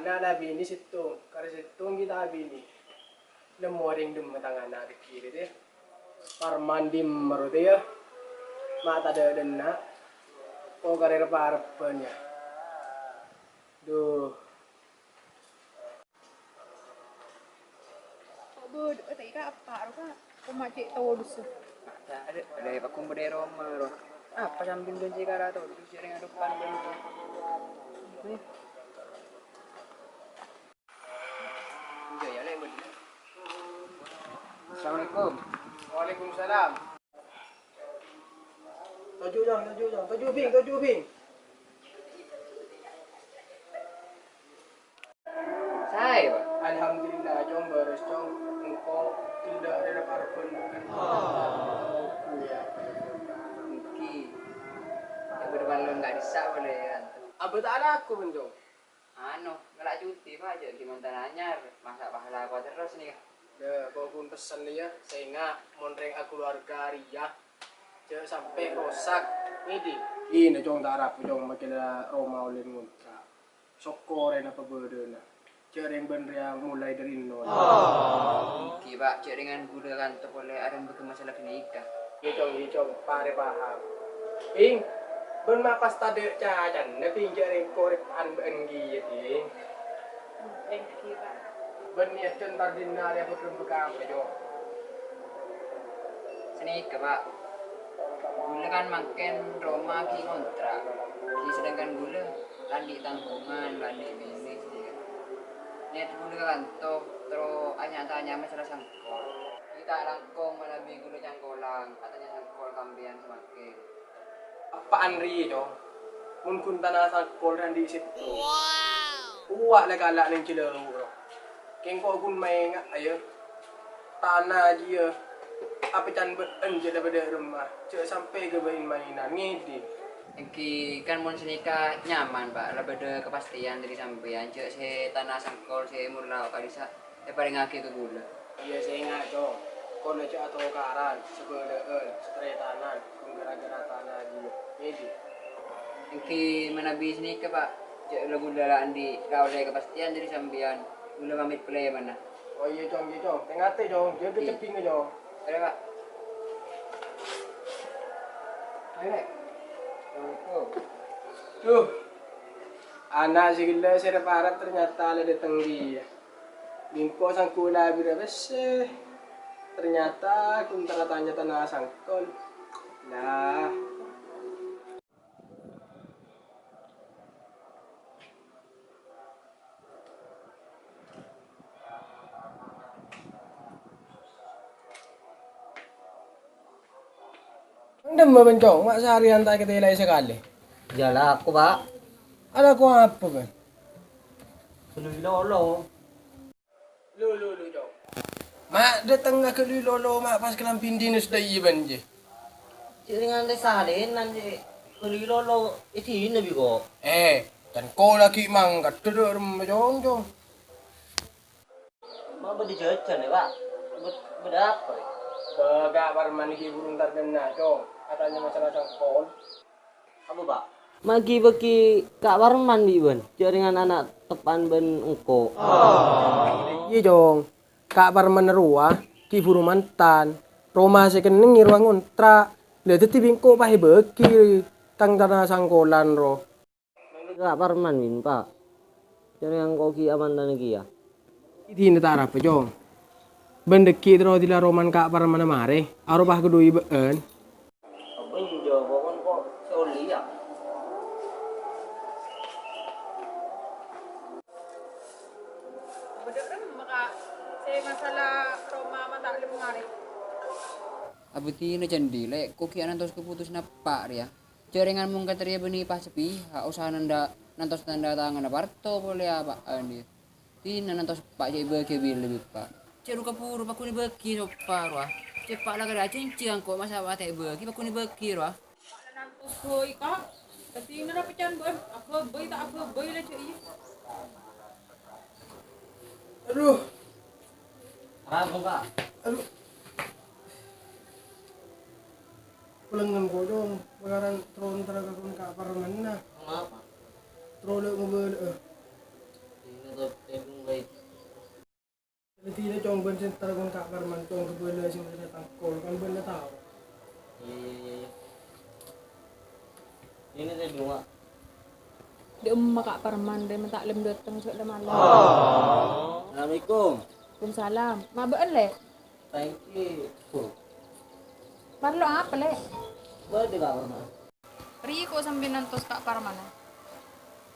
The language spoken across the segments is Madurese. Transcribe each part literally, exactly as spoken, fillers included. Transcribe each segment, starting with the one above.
Na' la binè sèttong, karè sèttong ghi' ta' abinè. Nemmo orèng dhimma tang ana' dhâggi' rèya. Parman dhimma ro tèya. Ma' tadâ' dânna'. Ko karè rep-arebbhân, yâ. Duh. Kok bâdâ, eh, ta' ika apa, ro, Kak? Kok ma' cè' todus? Ada, ada, ada, Pak, kumpul dari Roma, ro. Apa sambil janji kara todus, jadi ngadupan bâ'na? Iya, ya, Lek, bener. Assalamualaikum. Waalaikumsalam. Toju', Cong, toju', Cong. Toju', Bhing, toju', Bhing. Saè, Pak. Alhamdulillah, Cong, bârâs, Cong. Engko' ghellâ' rè rep-arebbhân. Oh, iya. Èngghi. Yâ, bâdâ bâlân ta' bisa polè, yâ. Abâ' ta' alako, bân, Cong? Anu, ngala' cuti, Pak, jhâ' ghi' mon tana anyar, masa' pahala kowat terros nèka. Dâ, kok pun pesen, yâ, sènga' mon rèng akalowarga rèya, jhâ' sampè' rosak, ngèdhing. Ina, Cong, ta' rabu, Cong, makè la Roma ollè ngontra'. Sokkorè napa bâdâna, jhâ' rèng bân rèya molaè dâri nol. Èngghi, Pak, jhâ' rèngan ghulâ kanto polè arèmbhâghâ masalah ghânèka. Iyâ, Cong, iyâ, Cong. Parè paham. Bhing, bân ma' pas tadâ' cacana, Bhing, jhâ' rèng korèp an bâ'ân kèya, Bhing. Èngghi, Pak. Bân niyat entar dinna' rè abâ' ghâmbhâ apa, Cong? Sanèka, Pak. Ghulâ kan mangkèn Roma ghi' ngontra'. Ghi' sedangkan ghulâ la andi' tangghungan, la andi' binè, sanèka. Niyat ghulâ ka kanto, terro anya-tanya masalah sangkol. Ghi' ta' langkong manabi ghulâ cangkolang, atanya sangkol ka sampèyan samangkèn. Eppa'an rèya, Cong. Mon ghun tana sangkol rè andi' sèttong. Uwa' la kala' neng jhâlâ' ro. Kèng ko' ghun maènga', yâ. Tana jiyâ apècan bâ'ân jhâ' la bâdâ è roma. Jhâ' sampè' ghâbây in-maènan. Ngèdhing. Èngghi, kan mon sanèka nyaman, Pak. La bâdâ kapastèyan dâri sampèyan. Jhâ' sè tana sangkol sè mon lao' ka'dissa' èparèngngaghi ka ghulâ. Iyâ, sènga', Cong. Kono jhâ' atokaran, sabâlâ'ân, satarètanan, ghun ghârâ-ghârâ tana jiyâ. Ngèdhing. Èngghi manabi sanèka, Pak, jhâ' la ghulâ la andi' la ollè kapastèyan dâri sampèyan. Ghulâ pamèt polè, mana. Oh, iyâ, Cong, iyâ, Cong. Tè-ngatè, Cong. Jhâgâ Iyâ. Cebbhing, Cong. Ayo, Lè'. Assalamualaikum. Duh. Ana' sè ghellâ' sè rep-arep ternyata la dâteng kèya. Bi' engko' sangghu la bira pèssè. Ternyata ghun tara tanya tana sangkol. Lah. Nang dimma, Bân, Cong? Ma' sarèyan ta' èkatèlaè sakalè. Iyâ, la, aku, Pak. Alako apa, Bân? Ghâllu lolo. Lu, lu, lu, Cong. Ma' dâtengnga ghâllu lolo, ma' pas kalambhi dinès dâ' iyâ, Bân, jiyâ. Cè' rèng antarè salènan, cè'. Ghâllu lolo, è dinna bi' ko'. Eh, can ko' laghi' mangkat, dâdâ' remma, Cong, Cong. Ma' bâdâ jhâjhân, yâ, Pak? Bâ-, bâdâ apa, rè? Bâ, Ka' Parman ghi' buru entar dinna', Cong. Katanya masalah sangkol. Apa, Pak? Ma' ghi' bâgi Ka' Parman bi' bân, jhâ' rèng ana' teppa'an bân engko'. Iyâ, Cong. Ka' Parman rowa ghi' buru mantan. Roma sè kennengnga rowa ngontra'. Lha, dhâddhi bi' engko' pas èbâgi tang tana sangkolan, ro. Ka' Parman, Min, Pak. Jhârèya engko' ghi' amantana kèya. Dina ta' arapa, Cong. Bân dhâggi' terro dila roman Ka' Parmanna marè, aropa ghâdhuwi bâ'ân. Apa enjâ', pokon ko' sè ollè, yâ. Bâdâ remma, Ka', sè masalah roma ma' ta' lem-ngarè. Abdhina candhi, Lè', ko' ghi' anantos kapotosanna eppa' rèya. Jhârèngan mongkat rèya bânnè pas sapiha', osa nanda-, nantos tanda tanganna parto polè apa'an, yâ. Dina nantos eppa' jhâ' èbâghi bilâ bi' eppa'. Jhâ' ru-kabhuru pagghun èbâghi soppa rowa. Jhâ' eppa' la karè ajhânjhi engko' masa' ta' èbâghi pagghun èbâghi rowa. Eppa' la nantos bhâi, Ka'. Dâddhi nara pècan bân, aghâbây ta' aghâbây la jhâ' iyâ. Aduh. Kenapa, Pak? Aduh. Pelengen kodong, pekaran tron tera kakon Ka' Parmanna. Kenapa? Tron lè' ngobâlâ'â. Ini Sè entar kon Ka' Parman, cong, ghâbây sè masalah tangkol, kan bâ'na tao. Iyâ, iyâ, iyâ, iyâ. Ini saya dulu, Mak. Dâ'emma Ka' Parman, rè, mè' ta' lem dâteng sè la malem. Assalamualaikum. Waalaikumsalam. Ma' bâ'ân, Lè'? Thank you. Parlo apa, Lè'? Bâdâ, Ka' Parman. Rèko sampèyan nantos Ka' Parman.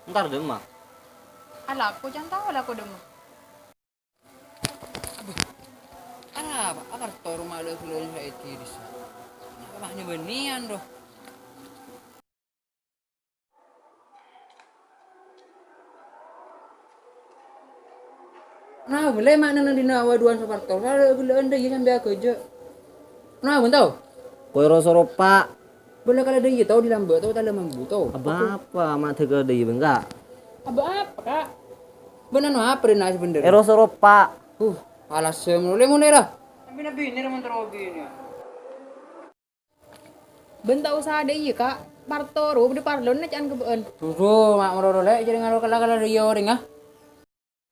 Entar dâ'emma. Alako, can tao alako dâ'emma. Arapa, apa toro' malè ghulâ nyèsa'èdhi dissa'? Apa nyèbânnèyan, ro? Nah, bâlâ ma' neng dina awaduwân Saparto, sala ghellâ'ân dâ' iyâ sampè' aghâjâ'. Nah, bân tao? Koy ro-soro, Pa'. Bâlâ kala dâ' iyâ tao di lambâ' tao, tala mambu tao. Abâ apa ma' dâ' ka dâ' iyâ bengka'? Abâ apa, Ka'? Bân anu apa rèna sabhendher? Ero soro, Pa'. Huh, alas sem olè monè ra. Sambi nabbhi nèr mon terro bini. Bân ta' osa dâ' iyâ, Ka'. Parto ro bâdâ parlona ca'na ka bâ'ân. Dudu, ma' maroro lè' jârèngnga ro kala-kala dâ' iyâ orèngnga.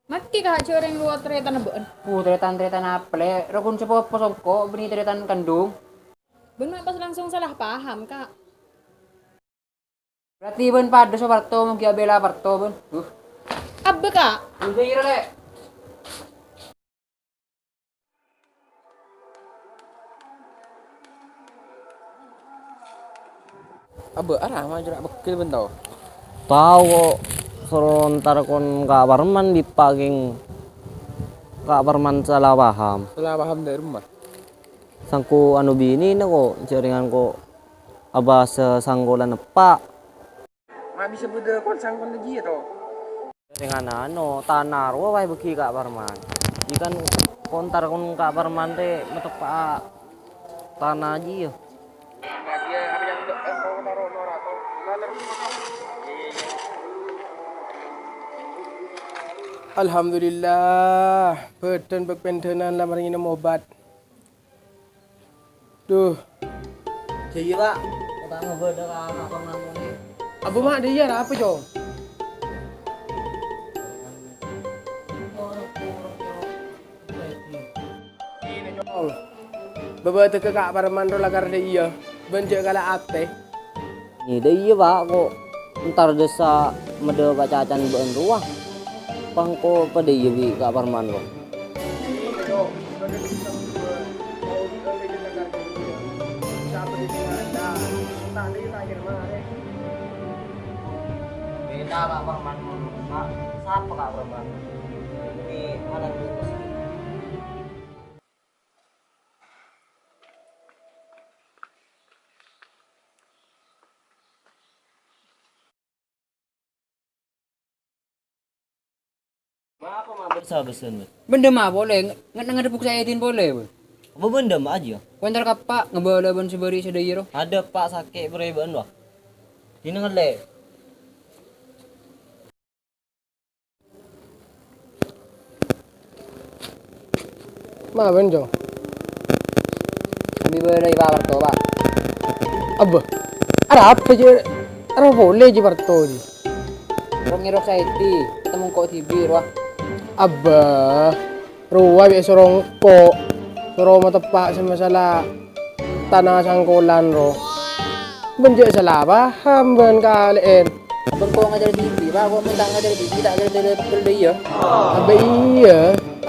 Makkè, Ka', jâ' orèng rowa tarètan bâ'ân. Uh, tarètan-tarètan apa, Lè'? Rokon sapopo songko' bânnè tarètan kandung. Bân ma' pas langsung salah paham, Ka'. Berarti bân padâ so Parto, mon ghi' abhilâ Parto bân. Uh. Abbâ, Ka'. Udah ira, Lè'. Abbâ, arapa jârâ' pegghel bân tao? Tao ko' soro entar kon Ka' Parman dipa' kèng Ka' Parman sala paham. Sala paham dâri remma? Sangko anu binèna ko' jârèngan ko' abhâsa sangkolan eppa'. Ma' bisa bâdâ kon sangkon jiyâ, to? Dengan anu, tana rowa wae bagi Ka' Parman. Ikan kontar kon Ka' Parman te mateppa' tana jiyâ. Alhamdulillah, bâdân bâk pendhânan la marè ngènom obat. Duh. Jâ iyâ, Pa'. Kota ngebâdâ ka, ka Parman monè. Abbâ, Ma', dâ' iyâ, arapa, Cong? Bâbâdâ ka Ka' Parman ro lakar dâ' iyâ, bân jâ' kala atè. Dâ' iyâ, Pa', ko' entar dâssa' maddhâ' pacacana bâ'ân rowa. Pangko padâ iyâ bi' Ka' Parman, ko'. Bhidhâ Ka' Parman, Pa'. Sapa Ka' Parman? Ini malah Bâ' bâsa-bâsân, bâ'. Bendem apa polè? Nge-, nge-, ngadhebbhuk Saidin polè, bâ'. Apa bendem aja? Kowentar ka Pa' ngabâlâ bân sabâri' sadhâjâ ro. Adâ' Pa' sakè' bârâi bâ'ân, wah. Dina ngallè. Mawon, Cong. Ambi bâlâi, Pa', Parto, Pa'. Abbâ. Arapa jâ'? Arapa polè jâ' Parto jâ'? Rong ngèrok saèdhi, temmo engko' dhibi', rowa. Abbâ. Rowa bi' soro engko'. Soro mateppa' sè masalah tana sangkolan, ro. Bân jâ' sala paham bân kalè'en. Bengko ngajhâr dhibi', Pa', ko' mon ta' ngajhâr dhibi', ta' kèra-kèra pegghel dâ' iyâ. Abbâ iyâ,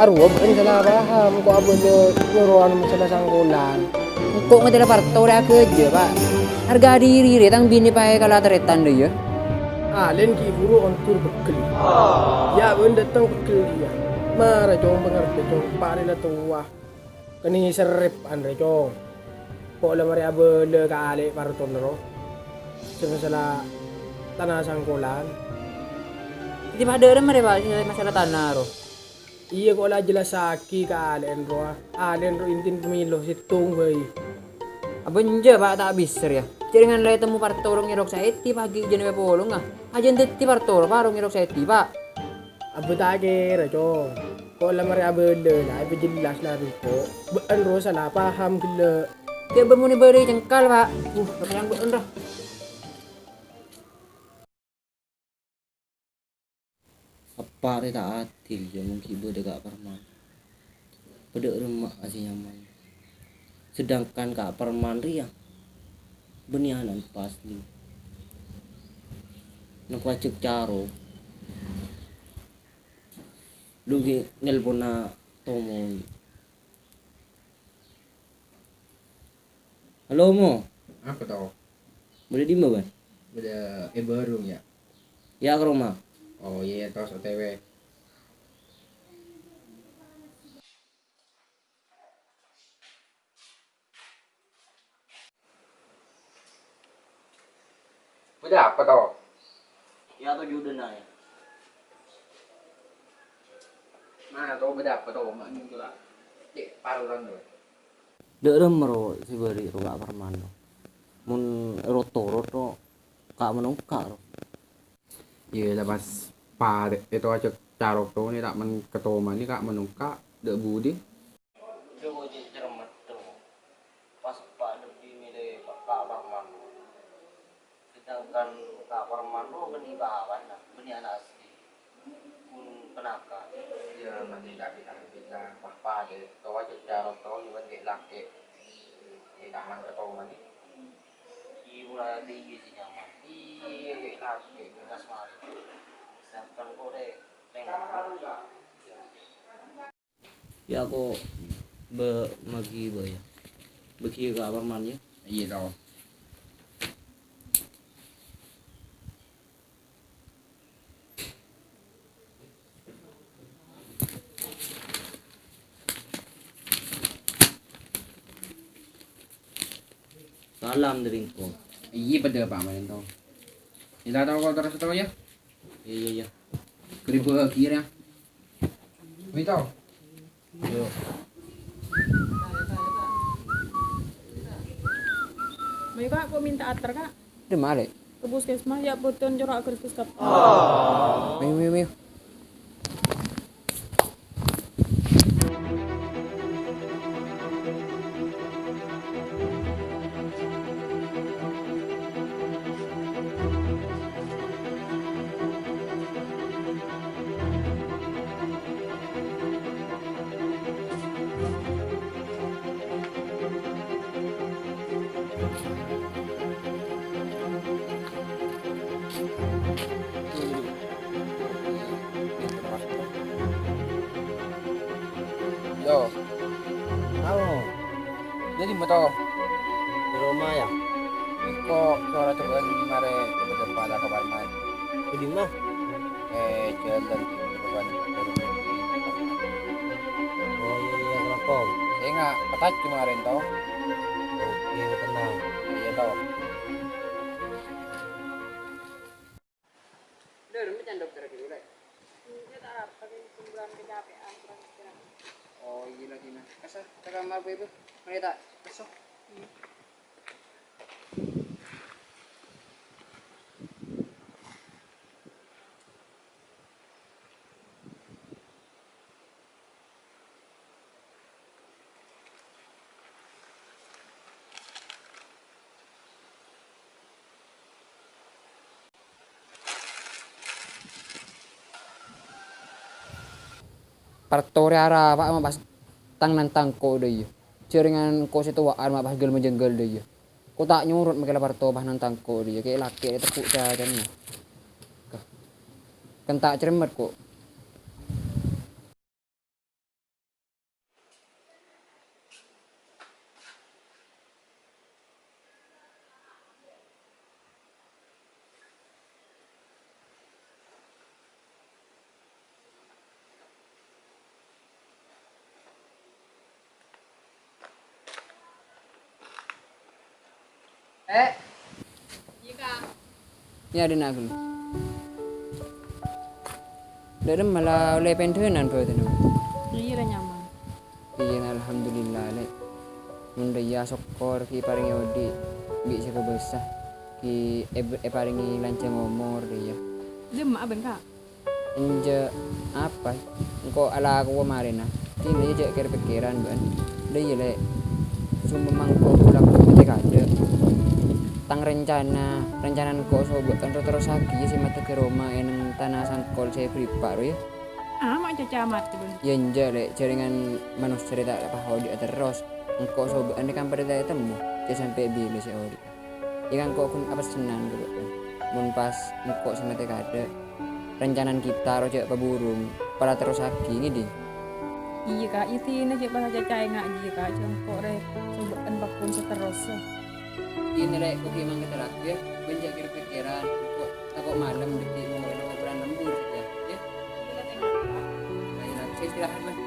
arowa bân sala paham, ko' abâlâ nyorowan masalah sangkolan. Engko' ngatèla Parto rè aghâjâ, Pa'. Harga dhiri rè tang binè paè kala tarètan dâ' iyâ. Alèn ghi' buru ondur pegghel. Yâ, bân dâteng pegghel iyâ. Mara, Cong, pangartè, Cong. Pa' rè la towa. Kennèng serrep anrè, Cong. Ko' la marè abâlâ ka alè' Partona ro. Sè masalah tana sangkolan. Dhâddhi padâ rè marè, Pa', sè masalah tana ro. Iyâ, ko' la jellassaghi ka alè'en rowa. Alè'en ro intin pamèlo sèttong bhâi. Abâ' enjâ', Pa', ta' bisa rèya. Jârèngan la ètemmo Parto rong ngèrok saèdhi, paghi' jân wè polonga. Ajân dhâddhi Parto ro, Pa', rong ngèrok saèdhi, Pa'. Abbâ ta' kèra, Cong. Ko' la marè abâlâ, la èpajellas la bengko. Bâ'ân ro sala paham ghellâ'. Tè' bân monè bârâi cengkal, Pa'. Uh, bâ'ân ra. Eppa' rè ta' adil, yâ, mon ghi' bâdâ Ka' Parman. Dâ' remma'a sè nyaman. Sedangkan Ka' Parman rèya bânnè ana'na pas li. Nèko ajhâk Carok. Lu ghi' nelponna Tomo. Halo, Mo. Apa, To? Bâdâ è dimma, Bân? Bâdâ è bârung, yâ. Yâ, ka roma. Oh, iyâ, yâ, tos O T W. Bâdâ apa, To? Yâ, To, judâna, yâ. Nah, To, bâdâ apa, To? Ma' nyocola. Cè' parlo, To. Dâ' remma ro sè bâri' ro Ka' Parman ro. Mon ro-toro' ro, Ka' Manongka' ro. Iyâ, la pas pa-, èto ajhâk Carok ro nè, ta' men katomanè Ka' Manongka', dâ' budi. Coba cè' cermet, to. Pas pa' lebbi mele Ka' Parman. Sedangkan Ka' Parman ro bânnè bawana, bânnè ana' asli. Kun penaka. Iyâ, mati tapi tak bisa. Wah, pale. To ajhâk Carok to, iwan ghi' lakè'. Ghi' taman ketomanè. Iyâ, mulai ati iyâ sè nyaman. Iyâ, ghi' lakè', ghi' kasmari. Sedangkan kore, leng. Yâ, ko' bâ-, magi bâ, yâ. Bâgi Ka' Parman, yâ. Iyâ, to. Salam dâri engko'. Iyâ, padâ, Pa', malèn, to. Ila tao ko' terros, to, yâ? Iyâ, iyâ, iyâ. Keribu akhir, yâ. Wi, to. Yo. Mayu, Kak, kok minta ater, Kak? Udah male. Ke puskesmas, ya, beton corak Agustus, Kak. Mayu, mayu, mayu. Yo. Tao. Jadi, Meto. Di roma, yâ? Engko' soro cobâ'ân marè coba-coba la ka Parman. È dimma? Eh, jhâlân di depan. Oh, iyâ, iyâ, Kalangkong. Enga', patajo marèn, to. Oke, tenang. Iyâ, to. Dâ' remma can dokter ghi' ulè? Enjâ', ta' apa, Kin. Cuma kecapean, kurang istirahat. Oh, iyâ, la, Dina. Kassa, ka kamar, Bu, Ibu. Mara, ta' kassa. Parto rè arapa'a ma' pas tang-nantang ko' dâ' iyâ. Jhâringan ko' sè towa'an ma' pas ghâl-majhânggâl dâ' iyâ. Ko' ta' nyorot makè la parto pas nantang ko' dâ' iyâ. Kè' lakè' rè tegghu' cacana. Kah. Kan ta' cermet ko'. Eh. Iyâ, Kang. Iyâ, dina ghâllu. Dâ' remma la ollè pendhânan bhâdhânna. Iyâ, la nyaman. Iyâ, alhamdulillah, Lè'. Mon dâ' iyâ, sokkor ghi' èparèngè odi' bi' sè kobâsa. Ghi' è-, èparèngè lanjhâng omor, dâ' iyâ. Dâ' emma'a bân, Kak? Enjâ' apa? Engko' alakowa marèna. Dinah iyâ jhâ' kèr-pèkkèran bâ'ân. Dâ' iyâ, Lè'. Sompa mangkèn ghulâ koddhâ tè kajâ'. Tang rencana, rencana engko' sobâ'ân ro-, terrossaghi iyâ sè maddhâ ka roma è neng tana sangkol sè bâripa' ro, yâ. Ama' caca matè, Bun. Yâ enjâ', Lè', jhâringan manossa rè ta' pas odi'â terros. Engko' sobâ'ân rè kan padâ ta' ètemmo, jhâ' sampè' bilâ sè odi'. Yâ kan engko' ghun apessenan ka bâ'na. Mon pas engko' sè matè kaadâ', rencanana kita ro jhâ' paburu, para terrossaghi, ngèdhing? Iyâ, Ka', iyâ dinah jhâ' pas acaca enga' jiyâ, Ka', jhâ' engko' rè sobâ'ân pagghun sè terrossa. Iyâ, Lè', engko' ghi' mangkèn terros, yâ. Bân jhâ' kèr-pèkkèran, engko' tako' malem dhâggi' mongolè obrolan lembur, yâ. Yâ. Ayo, Lè', istirahat, Bân.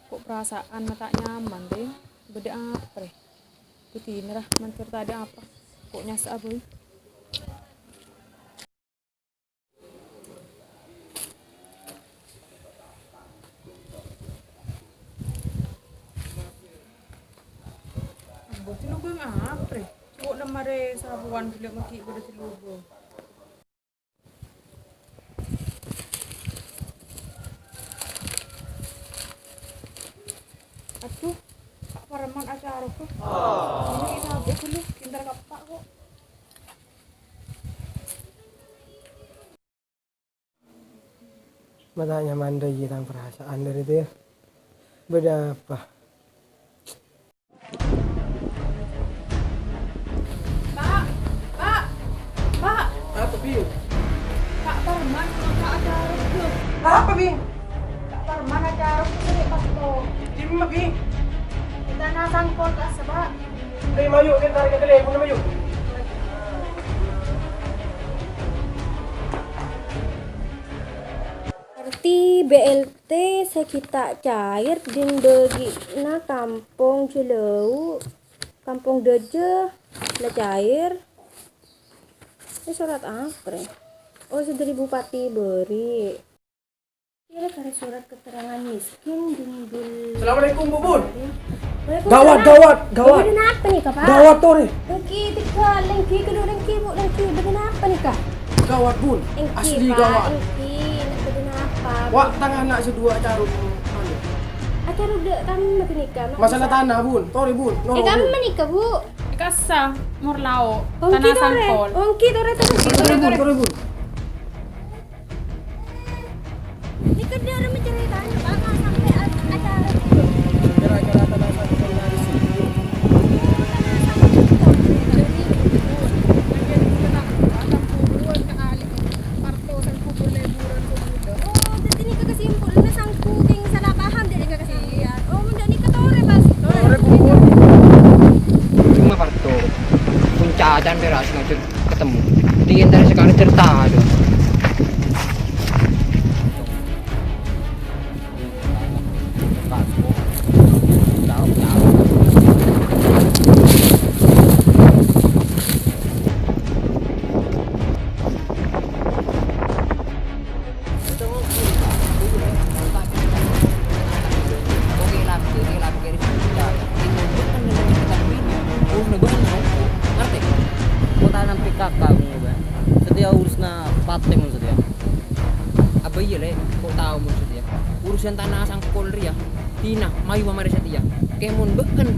Ko' perasaanna ta' nyaman, Tèng. Bâdâ apa, rè? Bhudina ra, mandhâr tadâ' apa. Ko' nyassa'a bhâi. Bâdâ lobâng apa, rè? Ko' lemma rè sabuwân ghellâ' maghi' bâdâ lobâng. Adhu, Ka' Parman acarok, Bu. Ini kita habis dulu, pinter kepak kok. Matanya mandra iya tang perasaan dari itu ya. Bâdâ apa? Pak, Pak, Pak. Apa, Bi? Ka' Parman, Ka' acarok, Bu. Apa, Bi? Ka' Parman acarok, Bu, pas to. Dimma, Bi? È tana sangkol ka'issa', Pak. Rè, mayu, kita tarik ke lewat, mayu. Berarti B L T sè ghi' ta' cair dhin bâgi'na Kampong Jhâlâu, Kampong Dâjâ la cair. Ini surat apa, rè? Oh, sè dâri Bupati Bâri'. Ini karè surat keterangan miskin dhin Bul-, Assalamualaikum, Bu Bun. Waalaikumsalam. Gawat, gawat, gawat. Ini kenapa nih, Kak, Pak? Gawat, to, rè. Èngghi, tèghâl, èngghi, ghâllu, èngghi, Bu, èngghi. Bâdâ napa nèka? Gawat, Bun. Èngghi, asli Pak, gawat. Èngghi, nèka bâdâ napa, Bu? Wa', tang ana' sè duwâ' acarok, anu. Acarok dâ' tamma ghânèka, Mas? Masalah tanah, Bun. Torè, Bun. Noro, Bun. È kamma nèka, Bu? È ka'issa, mor lao'. Tana sangkol. Èngghi, torè, torè. Torè, Bun, torè, Bun. Nèka dhâremma carètana, Pak, sampè' a-, acara. Kira-kira tana sangkol dari sini. Oh, dhâddhi nèka kesimpulanna sangku kèng salah paham dhâ' nèka ka sampèyan. Oh, mon dhâ' nèka torè, Pak. Torè, Bu Bun. Cuma parto. Pon cacan beras ngajak ketemu. Di antara sekarang cerita aja. Ngerti? Kota nampi kakak, ngono, Bang. Satèya urusna patè, mon satèya. Apa iyâ, Lè'? Ko' tao, mon satèya. Urusan tana sangkol rèya. Dina, mayu mamarè satèya. Kèmon bâ'en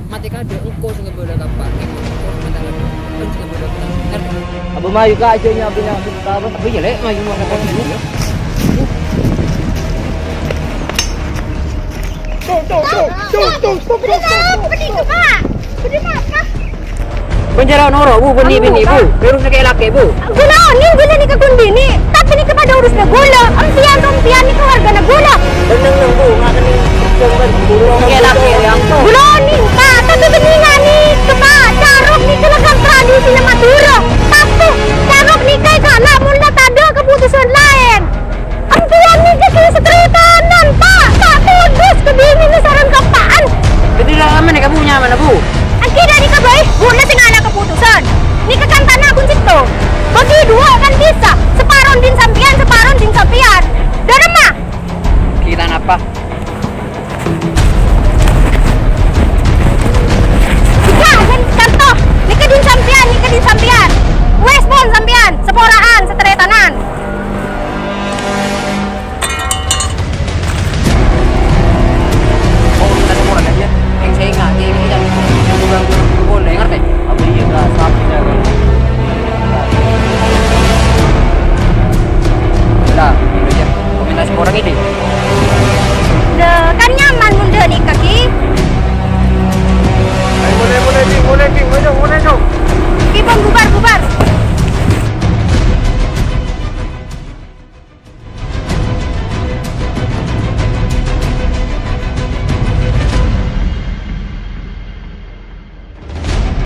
matè kaadâ', engko' sè ngabâlâ ka Pa'. Kèmon engko' sè matè kaadâ', bâ'en sè ngabâlâ ka Pa'. Ngerti? Abah mayu ka ajâ nya abina apa? Apa iyâ, Lè'? Mayu mamarè satèya. Tuh, tuh, tuh, tuh, tuh, tuh, tuh, tuh. Apa nih, Pak? Udah, Pak. Bân jhâ' noro', Bu, bânnè, bânnè, Bu. Urus lakè'-lakè', Bu. Ghulâ onèng ghulâ nèka ghun binè', tapè nèka padâ urusna ghulâ. Empèyan, empèyan nèka wargana ghulâ. Bân neng-neng, Bu, ngakan nèng lakè'-lakè', ya. Ghulâ onèng, Pak, tapè bânnè nèka, Pak, carok nèka lakon tradisina Madhurâ. Tapè carok nèka èkala' mon la tadâ' kaputusan laèn. Empèyan nèka ghi' sataretanan, Pak. Ta' todus ka binèna sareng ka eppa'na. Dhâddhi la aman nèka, Bu, nyamanna, Bu? Èngghi dhâ' nèka bhâi, ghulâ sè ngala' kaputusan. Nèka kan tana ghun sèttong. Bâgi duwâ' kan bisa. Saparo dhin sampèyan, saparo dhin sampèyan. Dhâremma? Kita napa? Iyâ, kan kanto. Nèka dhin sampèyan, nèka dhin sampèyan. Wes, pon sampèyan, sapora'an, sataretanan. Oh, kita ada orang aja. Yang saya ingat, ini kan yang kurang boleh, ngerti? Apa iya, Kak?